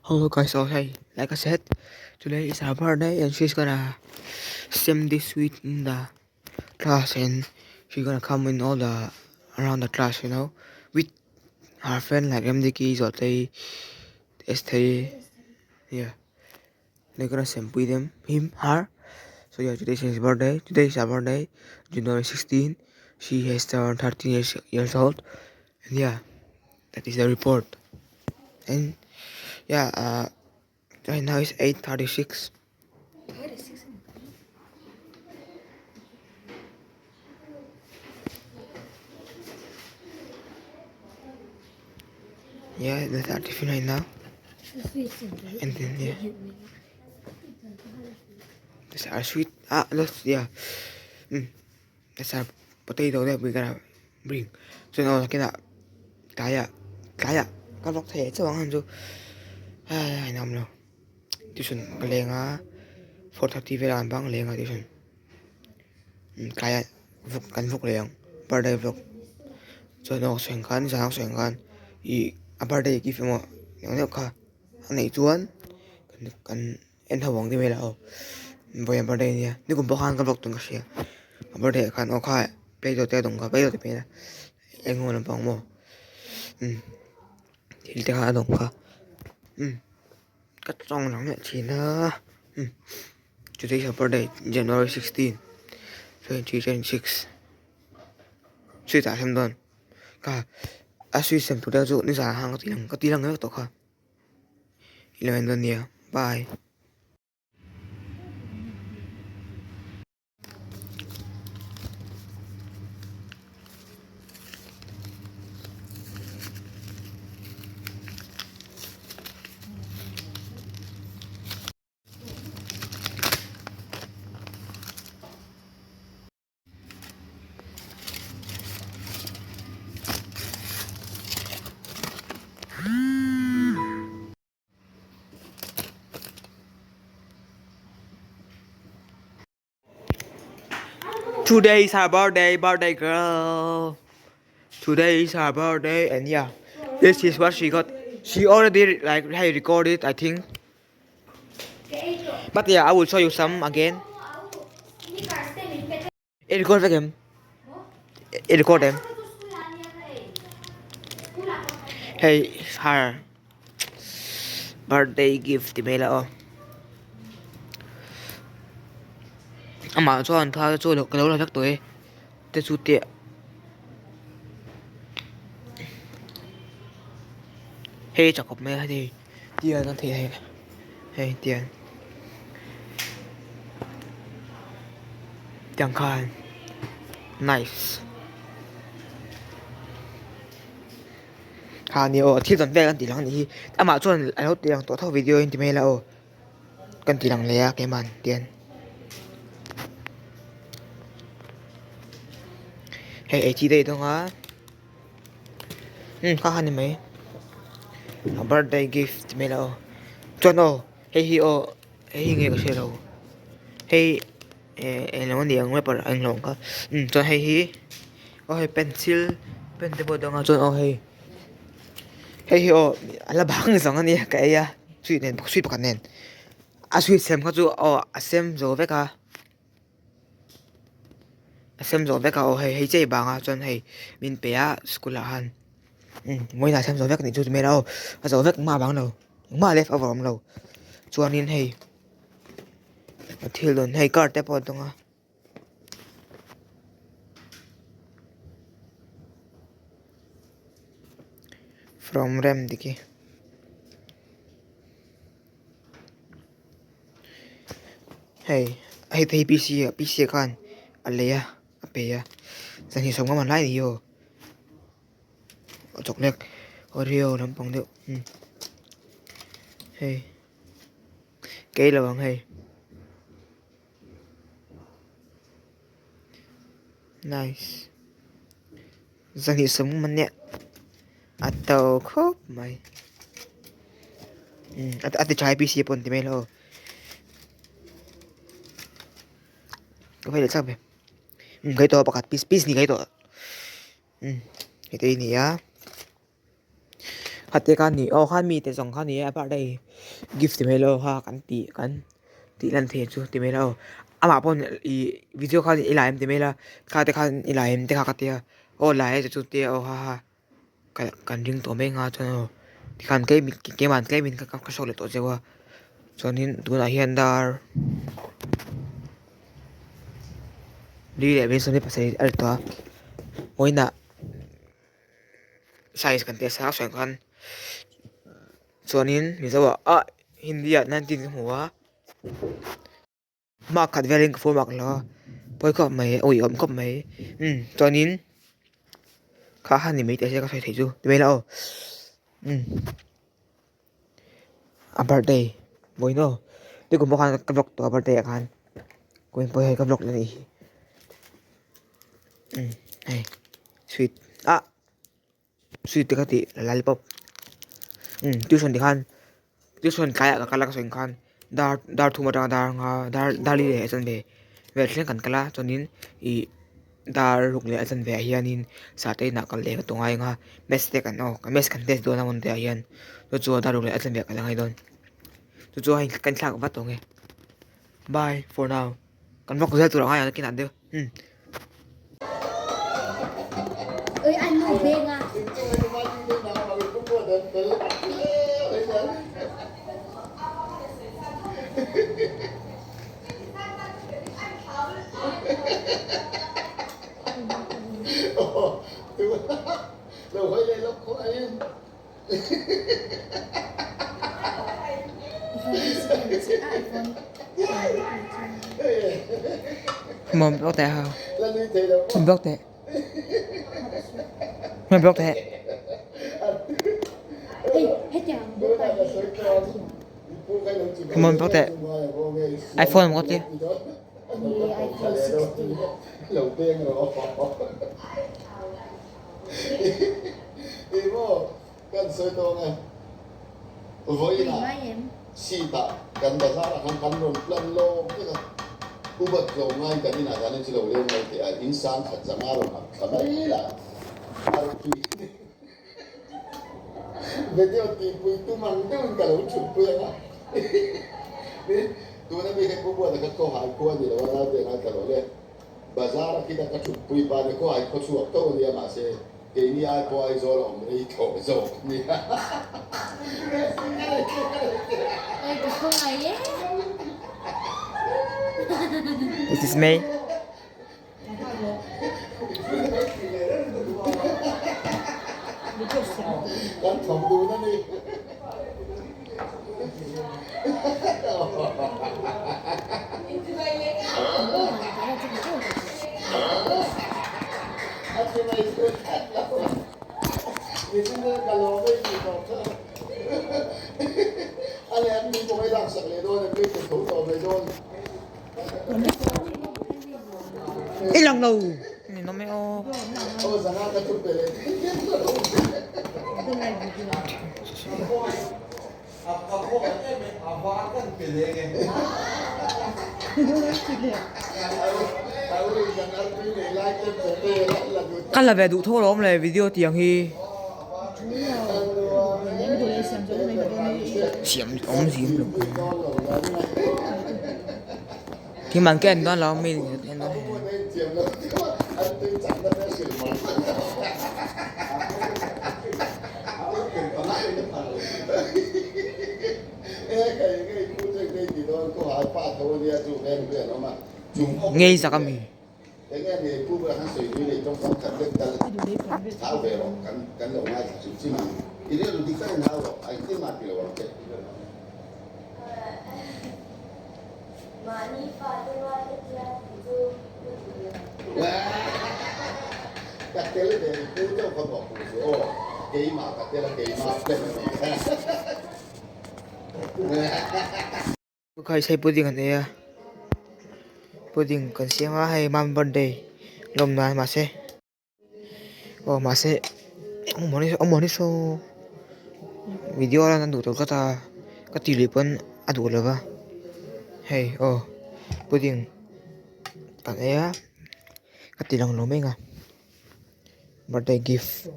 Hello guys, so hey, like I said, today is her birthday and she's gonna sim this week in the class and she's gonna come in all the around the class, you know, with her friend like MDK, Zote, ST, yeah. They're gonna simply them, him, her. So yeah, today is his birthday. Today is her birthday, January 16. She has turned 13 years old, and yeah, that is the report. And yeah, right now it's 8:36. Yeah, that's our tiffin right now. And then yeah, that's our sweet. That's yeah. That's our potato that we gotta bring. So now kena kaya kaya ka vlog thei chawang han chu ai nam lo. Tuition ka lenga 4:30 vela an bang lenga tuition. Kaya vlog kan vlog leng birthday vlog. So now seng khan zang seng khan i a birthday gift emaw neu kha anei chuan kan en ho ang ti mai lo vawiin birthday ania nikum pawh khan ka vlog tum ka hria a birthday ah khan aw kha play doh te a dawng kha play doh te hmel a eng emaw lampang maw thil te kha a dawng kha ka tawng lang leh thin a today is her birthday January 16 2026 sweet ah sem dawn kha a sweet sem tur te chu nizan ah khan ka ti lang vek tawh kha i lo en dawn nia bye. Today is her birthday, birthday girl. Today is her birthday, and yeah, this is what she got. She already like recorded, I think. But yeah, I will show you some again. I record vek em? I record em? Hei her birthday gift ti mai la aw. Amah chuan thla chu ka lo la vek tawh e te chu te hei chakawp mai a hei tian a theih hei hei tian tiang khan nice ha ni aw thil dang vel an tih lang a nih hi amah chuan a lo ti lang tawh tho video in ti mai la aw kan ti lang leh a keimah tian hei ei chi daih dawn a kha kha ni mai a birthday gift ti mai la aw chuan aw hei hi aw hei hi nge ka hre lo hei eh englo a ni ang wrapper a englo ang kha chuan hei hi aw hei pencil pen te pawh a dawng a chuan aw hei hei hi aw a la bang zawng a nia ka ei a sweet nen sweet pakhat nen a sweet sem kha chu aw a sem zo vek a a sem zo vek a aw hei hei chiah hi bang a chuan hei min pe a school ah khan vawiin ah sem zo vek a nih chu ti mai la aw a zo vek engmah a bang lo engmah left over a awm lo chuanin hei a thil dawn hei card te pawh a dawng a. From rem dik hi hei hei te hi P C P C ah khan a lei a a pe a zan sawm nga man lai a ni hi aw chocolate oreo lampang deuh hei kei lo ang hei. Nice zahnih sawm man nia a to khawp mai umm a ti tha A_P_C pawh an ti mai lo ka vei leh chak ve umm ka ei tawh a pakhat piece piece ni ka ei tawh umm heti a ni a. Khate kha ni aw kha mite zawng kha ni e a birthday gift ti mai lo kha kan tih kan tih lan thei chu ti mai lo amah pawh ih video kha i la em ti mai la kha te khan i la em te kha ka tia aw la e chu tia aw ha ha ka kan ring tawh mai anga chuan aw tikhan keimah tlemin ka hrawk leh tawh zeuh a chuanin tunah hian dar li leh 27 a ri tawh a vawiinah. Size kan test a sawi ang khan chuanin mizo ah ah hindi ah 19 ka hmu a mark khat velin ka full mark lo a pawi khawp mai a uiawm khawp mai umm chuanin kha kha ni mai teh se ka sawi theih chu ti mai la aw umm a birthday vawiin aw nikum pawh khan ka vlog tawh a birthday ah khan vawiin pawh hei ka vlog leh a nih hi umm hei sweet ah sweet te kha tih lollipop umm tuition ti khan tuition tlaiah ka kal a ka sawi ang khan dar dar thum atanga dar nga dar dar li leh a chanve vel thleng kan kal a chuanin ih dar ruk leh a chanve ah hianin sate inah kal leh ka tum ngai ang a maths te kan aw maths kan test dawn a hmun te ah hian chu chu dar ruk leh a chanve ah ka la ngai dawn chu chu hei kan thlak vat awng e bye for now kan vlog zel tur a ngai ang nakinah deuh umm. Mom block teh ha. Block teh. Mom block teh. Mom block teh. iPhone mo ti. Kan sawi dawn e. Vawiinah seat-ah kan bazar-ah khan kan rawn plan lawk vek a. Ubat tlawm ngaiin kan inah hian in chu lo leng mai teh a, in sang khat zanga rawn up thla mai la. Artui video tihpui tum ang deuhin ka lo thutpui ang a. Tuna mi kha Pu Buata kha khawhai khua a ni lo a, naute a ngaithla lo le. Bazar a khita ka thutpui pa ni khaw ai khaw chhuak tho a nia mahse keini ai pawh Aizawl a awm rei tawh zawk a nia. This is me. Kan thawk dun a ni. I lang lo. Ni no me aw. Ka la ve duh tho alawm le video tiang hi. Siam awm zim lo. Thil man ka en dawn lo mi en dawn. Ngei zak ami. Khai pudding an ei a pudding kan siam a hei mam birthday lawm nan mahse aw mahse awmawni saw video a lan a duh tawh tlat a ka tih luih pawn a duh lo va hei aw pudding kan ei a ka ti lang lo mai ang a birthday gift.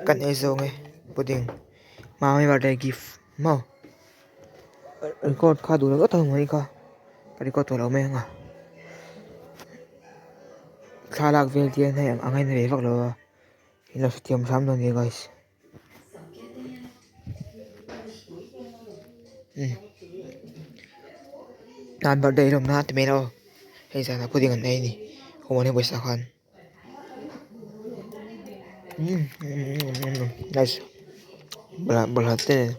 Kan ei zawng e pudding mami birthday gift maw record kha duh lo tak mai kha ka record tawh lo mai ang a thlalak vel te hian hei a ngaina ve vak lo a in lo hrethiam hram dawn nia guys. Nan birthday lawm nan ti mai lo hei zanah pudding an ei a ni awmawni pawisa khan. Nice bawlhhlawh te nen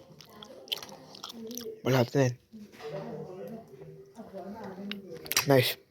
bawlhhlawh te nen nice.